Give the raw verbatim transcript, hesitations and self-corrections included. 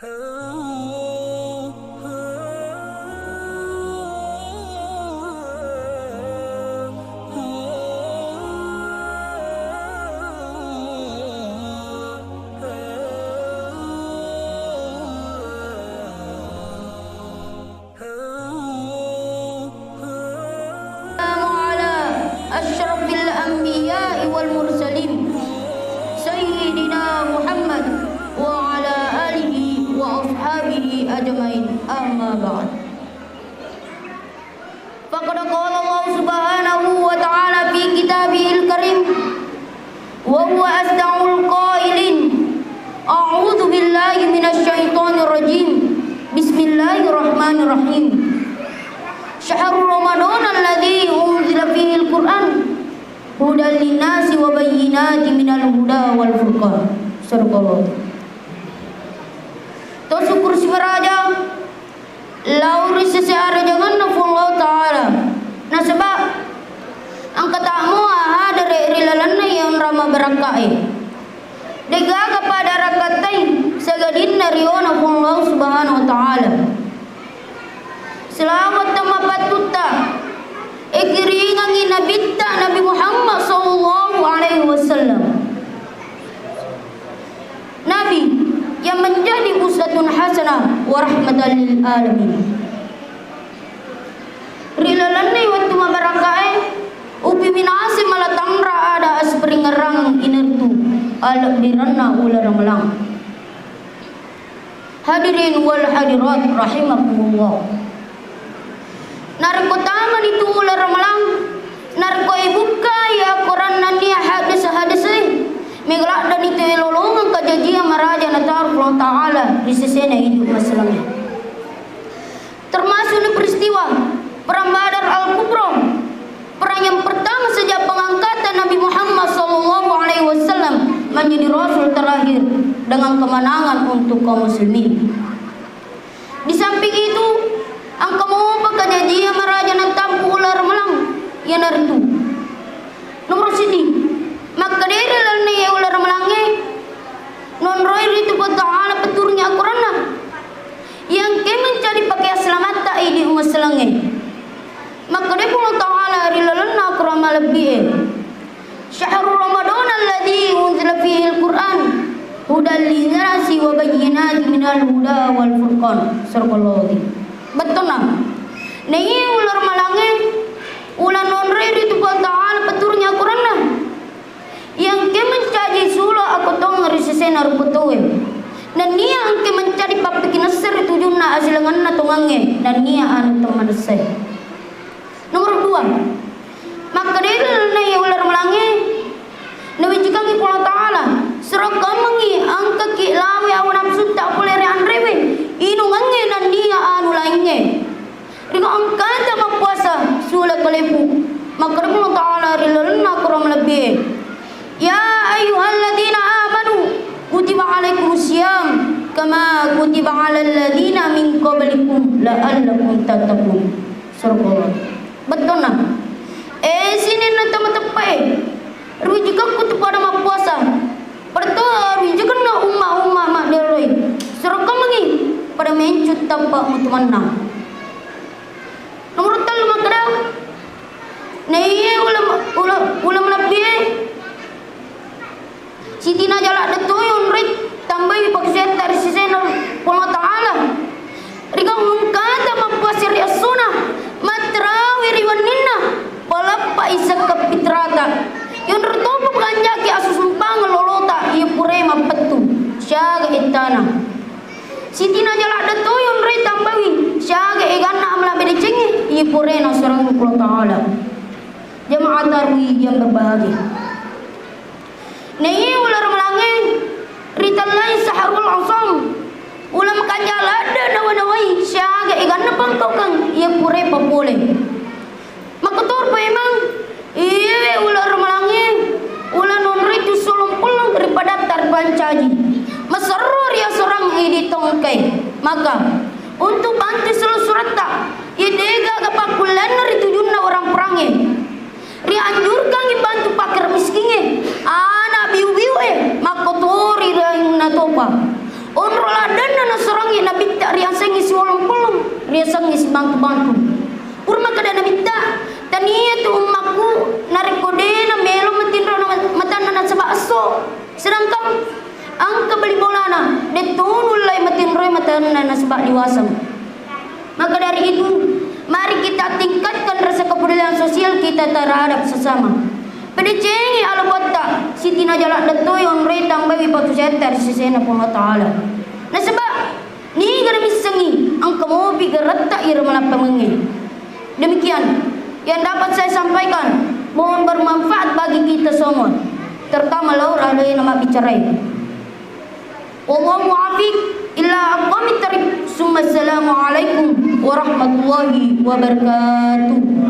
والسلام على أشرف الأنبياء والمرسلين سيدنا محمد وعلى آله وأصحابه أجمعين. أما بعد. فقد قال الله سبحانه وتعالى في كتابه الكريم، وهو أصدق القائلين، أعوذ بالله من الشيطان الرجيم. بسم الله الرحمن الرحيم. شهر رمضان الذي أنزل فيه القرآن هدى للناس وبينات من الهدى والفرقان. صدق الله. To syukur sibaraja lao ri sese arajangenna Puang Allah Ta'ala. Nasaba engka tamo hadere ri lalenna iya onrang mabarakkae. Degaga pada rakattai sagadinna riona Puang Allah Subhanahu wa Ta'ala. Selawat temmapattutta ikiringangi Nabitta Nabi Muhammad sallallahu alaihi wasallam. Nabi yang menjadi uswatun hasanah wa rahmatan lil alamin. Ri lalenna wettu mabarakkae, upi minase mala tanra ada asperingerang inertu alebbirenna uleng ramalang. Hadirin wal hadirat rahimakumullah. Narekko tamani tu uleng ramalang, narekko ibukkai akoranna nennia hadis-hadis e, mega laddani tu elolongeng kajajiang maraja nataro Puang Ta'ala ri sesena idup maselengnge. Termasuk ni peristiwa Perang Badar Al-Kubra, perang yang pertama sejak pengangkatan Nabi Muhammad sallallahu alaihi wasallam menjadi rasul terakhir dengan kemenangan untuk kaum muslimin. Di samping itu, engka mopa kajajiang maraja nattampu uleng ramalang, iyanaritu nomoro siji, makkedai ri lalenna iye uleng ramalangnge, nonroi ritu Puang Ta'ala peturungi akoranna, iya engkae mencadi pakeang selamatta idi umma selengnge. Makkedai Puang Ta'ala ri lalenna akorang malebbi e, شهر رمضان الذي أنزل فيه القرآن هدى للناس وبينات من الهدى والفرقان. صدق الله العظيم. Bettonna, naiye uleng ramalangnge, uleng nonroi ritu Puang Ta'ala peturungi akoranna, iya engkae mencaji sula akotongeng ri sesena rupa tauwe, nennia engkae mencadi pappikinesse ri tujunna asilengenna tongengnge nennia anu temmanesse. Nomor dua, makkedai ri lalenna iye uleng ramalangnge, nawijikangngi Puang Ta'ala, serokkammengngi engkaki lawe awa nafsutta pole ri anrewe, inungengnge nennia anu laingnge. Ri engkata mappuasa sula kalepu, makkeda Puang Ta'ala ri lalenna akorang malebbi e, يا أيها الذين آمنوا كتب عليكم الصيام كما كتب على الذين من قبلكم لعلكم تتقون. Surga. Bettonna. Eh, sininna tau mateppe e, ruwijikekku tu pada mappuasa. Pada to ruwijikenna umma-umma madderoe. Surokkammengngi pada mencu tappa mutu mennang. Nomor tellu makkeda, naiye uleng, uleng, uleng malebbi e, sitinajang ladde toi onroi tambai pakkasiwiatta ri sesena Puang Allah Ta'ala. Rigau engkata mappuasa ri essona, mattarawe ri wenninna, paleppai sekka pitrata. Yonro topa paganjaki asusumpangeng lolota iya purae mappettu siaga ettana. Sitinajang ladde toi onroi tambawi siaga eganna amala bedecengnge iya purae nasurang Puang Ta'ala. Jamaah tarwih yang berbahagia. Naiye uleng ramalangnge ritellai syahrul azam, uleng makanja ladde nawa-nawai siaga eganna pangkaukeng iya purae papole. Makkotoro memang iyewe uleng ramalangnge, uleng nonroi tu solong pulleng ri padatta ripancaji. Maserro riasurang idi tongke. Maka, untuk bantu selessuretta, iya degaga pakkulleanna ri tujunna orang perangnge. Rianjurkangngi bantu pakkere miskingnge, ana biu-biue, makkotori lainna topa. Onro laddenna nasurang riasengnge sibantu-bantu. Pura makkeda Nabitta, tania tu ummakku narekko dena melo matinro na-, matanna nasaba esso. Sedangkan engka bali bolana, de tonu ullai matinroi matanna nasaba liwaseng. Maka dari itu, mari kita tingkatkan rasa kepedulian sosial kita terhadap sesama. Pedecengi alopatta, sitinaja ladde toi onroi tambaiwi patu setta ri sesena Puang Allah Ta'ala. Nasaba, niga missengi, engka mopi garetta ira malappemengnge. Demikian yang dapat saya sampaikan. Mohon bermanfaat bagi kita semua, terutama lao ri alena mabbicarai. Wallahu muwaffiq ila aqwamit thariq. Summa assalamualaikum warahmatullahi wabarakatuh.